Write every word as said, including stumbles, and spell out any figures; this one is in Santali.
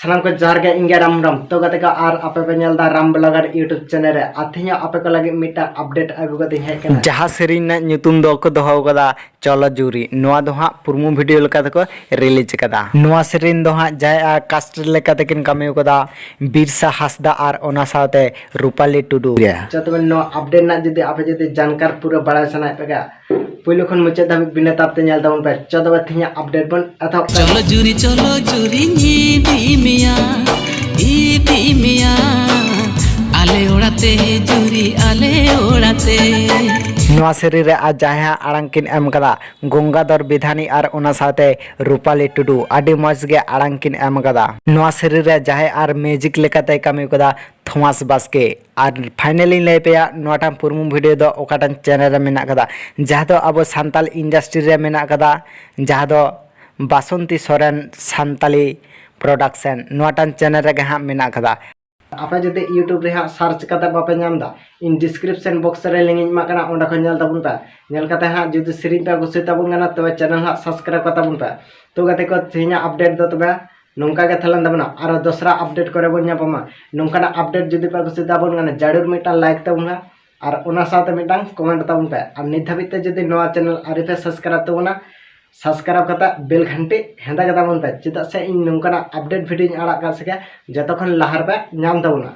ᱥᱟᱱᱟᱢ ᱠᱚ ᱡᱚᱦᱟᱨ ᱜᱮ, ᱤᱧ ᱜᱮ ᱨᱟᱢ ᱨᱟᱢ᱾ ᱛᱚ ᱜᱟᱛᱮ ᱠᱚ, ᱟᱨ ᱟᱯᱮ ᱯᱮ ᱧᱮᱞ ᱮᱫᱟ ᱨᱟᱢ ᱵᱞᱚᱜᱟᱨ YouTube ᱪᱮᱱᱮᱞ ᱨᱮ᱾ ᱟᱨ ᱛᱮᱦᱮᱧ ᱦᱚᱸ ᱟᱯᱮ ᱠᱚ ᱞᱟᱹᱜᱤᱫ ᱢᱤᱫᱴᱟᱝ ᱟᱯᱰᱮᱴ ᱟᱹᱜᱩ ᱠᱟᱛᱮᱧ ᱦᱮᱡ ᱠᱟᱱᱟ᱾ ᱡᱟᱦᱟᱸ ᱥᱮᱨᱮᱧ ᱨᱮᱱᱟᱜ ᱧᱩᱛᱩᱢ ᱫᱚᱠᱚ ᱫᱚᱦᱚ ᱠᱟᱫᱟ ᱪᱚᱞᱚ ᱡᱩᱨᱤ, ᱱᱚᱣᱟ ᱫᱚ ᱦᱟᱸᱜ ᱯᱨᱳᱢᱳ ᱵᱷᱤᱰᱤᱭᱳ ᱞᱮᱠᱟ ᱛᱮᱠᱚ ᱨᱤᱞᱤᱡᱽ ᱠᱟᱫᱟ᱾ ᱱᱚᱣᱟ ᱥᱮᱨᱮᱧ ᱫᱚ ᱦᱟᱸᱜ ᱡᱟᱦᱟᱸᱭ ᱟᱨ ᱠᱟᱥᱴ ᱞᱮᱠᱟ ᱛᱮᱠᱤᱱ ᱠᱟᱹᱢᱤ ᱠᱟᱫᱟ ᱵᱤᱨᱥᱟ ᱦᱟᱸᱥᱫᱟ ᱟᱨ ᱚᱱᱟ ᱥᱟᱶᱛᱮ ᱨᱩᱯᱟᱞᱤ ᱴᱩᱰᱩ᱾ ᱪᱚ ᱛᱚᱵᱮ ᱱᱚᱣᱟ ᱟᱯᱰᱮᱴ ᱨᱮᱱᱟᱜ ᱡᱩᱫᱤ ᱟᱯᱮ ᱡᱩᱫᱤ ᱡᱟᱱᱠᱟᱨ ᱯᱩᱨᱟᱹ ᱵᱟᱲᱟᱭ ᱥᱟᱱᱟᱭᱮᱫ ᱯᱮ ᱠᱷᱟᱡ, ᱯᱩᱭᱞᱩ ᱠᱷᱚᱱ ᱢᱩᱪᱟᱹᱫ ᱫᱷᱟᱹᱵᱤᱡ ᱵᱤᱱᱟᱹ ᱛᱟᱯ ᱛᱮ ᱧᱮᱞ ᱛᱟᱵᱚᱱ ᱯᱮ᱾ ᱪᱚ ᱛᱚᱵᱮ ᱛᱮᱦᱮᱧᱟᱜ ᱟᱯᱰᱮᱴ ᱵᱚᱱ ᱮᱛᱚᱦᱚᱵ ᱠᱟᱜᱼᱟ᱾ ᱪᱚᱞᱚ ᱡᱩᱨᱤ, ᱪᱚᱞᱚ ᱡᱩᱨᱤᱧ ᱤᱫᱤ ᱢᱮᱭᱟ, ᱤᱫᱤ ᱢᱮᱭᱟ ᱟᱞᱮ ᱚᱲᱟᱜ ᱛᱮ, ᱡᱩᱨᱤ ᱟᱞᱮ ᱚᱲᱟᱜ ᱛᱮ᱾ ᱱᱚᱣᱟ ᱥᱮᱨᱮᱧ ᱨᱮ ᱟᱨ ᱡᱟᱦᱟᱸᱭᱟᱜ ᱟᱲᱟᱝ ᱠᱤᱱ ᱮᱢ ᱠᱟᱫᱟ ᱜᱚᱝᱜᱟᱫᱷᱚᱨ ᱵᱤᱫᱷᱟᱱᱤ ᱟᱨ ᱚᱱᱟ ᱥᱟᱶᱛᱮ ᱨᱩᱯᱟᱞᱤ ᱴᱩᱰᱩ, ᱟᱹᱰᱤ ᱢᱚᱡᱽ ᱜᱮ ᱟᱲᱟᱝ ᱠᱤᱱ ᱮᱢ ᱠᱟᱫᱟ᱾ ᱱᱚᱣᱟ ᱥᱮᱨᱮᱧ ᱨᱮ ᱡᱟᱦᱟᱸᱭ ᱟᱨ ᱢᱤᱣᱡᱤᱠ ᱞᱮᱠᱟᱛᱮᱭ ᱠᱟᱹᱢᱤ ᱠᱟᱫᱟ ᱛᱷᱚᱢᱟᱥ ᱵᱟᱥᱠᱮ᱾ ᱟᱨ ᱯᱷᱟᱭᱱᱟᱞᱤᱧ ᱞᱟᱹᱭ ᱯᱮᱭᱟ, ᱱᱚᱣᱟᱴᱟᱝ ᱯᱨᱳᱢᱳ ᱵᱷᱤᱰᱤᱭᱳ ᱫᱚ ᱚᱠᱟᱴᱟᱝ ᱪᱮᱱᱮᱞ ᱨᱮ ᱢᱮᱱᱟᱜ ᱠᱟᱫᱟ, ᱡᱟᱦᱟᱸ ᱫᱚ ᱟᱵᱚ ᱥᱟᱱᱛᱟᱞ ᱤᱱᱰᱟᱥᱴᱨᱤ ᱨᱮ ᱢᱮᱱᱟᱜ ᱠᱟᱫᱟ, ᱡᱟᱦᱟᱸ ᱫᱚ ᱵᱟᱥᱚᱱᱛᱤ ᱥᱚᱨᱮᱱ ᱥᱟᱱᱛᱟᱞᱤ ᱯᱨᱚᱰᱟᱠᱥᱚᱱ, ᱱᱚᱣᱟᱴᱟᱝ ᱪᱮᱱᱮᱞ ᱨᱮᱜᱮ ᱦᱟᱸᱜ ᱢᱮᱱᱟᱜ ᱠᱟᱫᱟ᱾ ᱟᱯᱮ ᱡᱩᱫᱤ YouTube ᱨᱮ ᱦᱟᱸᱜ ᱥᱟᱨᱪ ᱠᱟᱛᱮ ᱵᱟᱯᱮ ᱧᱟᱢ ᱮᱫᱟ, ᱤᱧ ᱰᱤᱥᱠᱨᱤᱯᱥᱚᱱ ᱵᱚᱠᱥ ᱨᱮ ᱞᱤᱝᱠ ᱤᱧ ᱮᱢᱟᱜ ᱠᱟᱱᱟ, ᱚᱸᱰᱮ ᱠᱷᱚᱱ ᱧᱮᱞ ᱛᱟᱵᱚᱱ ᱯᱮ᱾ ᱧᱮᱞ ᱠᱟᱛᱮ ᱦᱟᱸᱜ ᱡᱩᱫᱤ ᱥᱮᱨᱮᱧ ᱯᱮ ᱠᱩᱥᱤ ᱛᱟᱵᱚᱱ ᱠᱟᱱᱟ, ᱛᱚᱵᱮ ᱪᱮᱱᱮᱞ ᱦᱟᱸᱜ ᱥᱟᱵᱥᱠᱨᱟᱭᱤᱵ ᱠᱟᱛᱟ ᱵᱚᱱ ᱯᱮ᱾ ᱛᱚ ᱜᱟᱛᱮ ᱠᱚ, ᱛᱮᱦᱮᱧᱟᱜ ᱟᱯᱰᱮᱴ ᱫᱚ ᱛᱚᱵᱮ ᱱᱚᱝᱠᱟ ᱜᱮ ᱛᱟᱦᱮᱸ ᱞᱮᱱ ᱛᱟᱵᱚᱱᱟ᱾ ᱟᱨᱚ ᱫᱚᱥᱨᱟ ᱟᱯᱰᱮᱴ ᱠᱚᱨᱮ ᱵᱚᱱ ᱧᱟᱯᱟᱢᱟ᱾ ᱱᱚᱝᱠᱟᱱᱟᱜ ᱟᱯᱰᱮᱴ ᱡᱩᱫᱤ ᱯᱮ ᱠᱩᱥᱤ ᱛᱟᱵᱚᱱ ᱠᱟᱱᱟ, ᱡᱟᱹᱨᱩᱲ ᱢᱤᱫᱴᱟᱝ ᱞᱟᱭᱤᱠ ᱛᱟᱵᱚᱱ ᱯᱮ ᱟᱨ ᱚᱱᱟ ᱥᱟᱶᱛᱮ ᱢᱤᱫᱴᱟᱝ ᱠᱚᱢᱮᱱᱴ ᱛᱟᱵᱚᱱ ᱯᱮ᱾ ᱟᱨ ᱱᱤᱛ ᱫᱷᱟᱹᱵᱤᱡ ᱛᱮ ᱡᱩᱫᱤ ᱱᱚᱣᱟ ᱪᱮᱱᱮᱞ ᱟᱹᱣᱨᱤ ᱯᱮ ᱥᱟᱵᱥᱠᱨᱟᱭᱤᱵ ᱛᱟᱵᱚᱱᱟ, ᱥᱟᱵᱥᱠᱨᱟᱭᱤᱵ ᱠᱟᱛᱮ ᱵᱮᱞ ᱜᱷᱟᱱᱴᱤ ᱦᱮᱸᱫᱮ ᱠᱟᱛᱟ ᱵᱚᱱ ᱯᱮ, ᱪᱮᱫᱟᱜ ᱥᱮ ᱤᱧ ᱱᱚᱝᱠᱟᱱᱟᱜ ᱟᱯᱰᱮᱴ ᱵᱷᱤᱰᱤᱭᱳᱧ ᱟᱲᱟᱜ ᱠᱟᱜ ᱥᱮ ᱡᱚᱛᱚ ᱠᱷᱚᱱ ᱞᱟᱦᱟ ᱨᱮᱯᱮ ᱧᱟᱢ ᱛᱟᱵᱚᱱᱟ᱾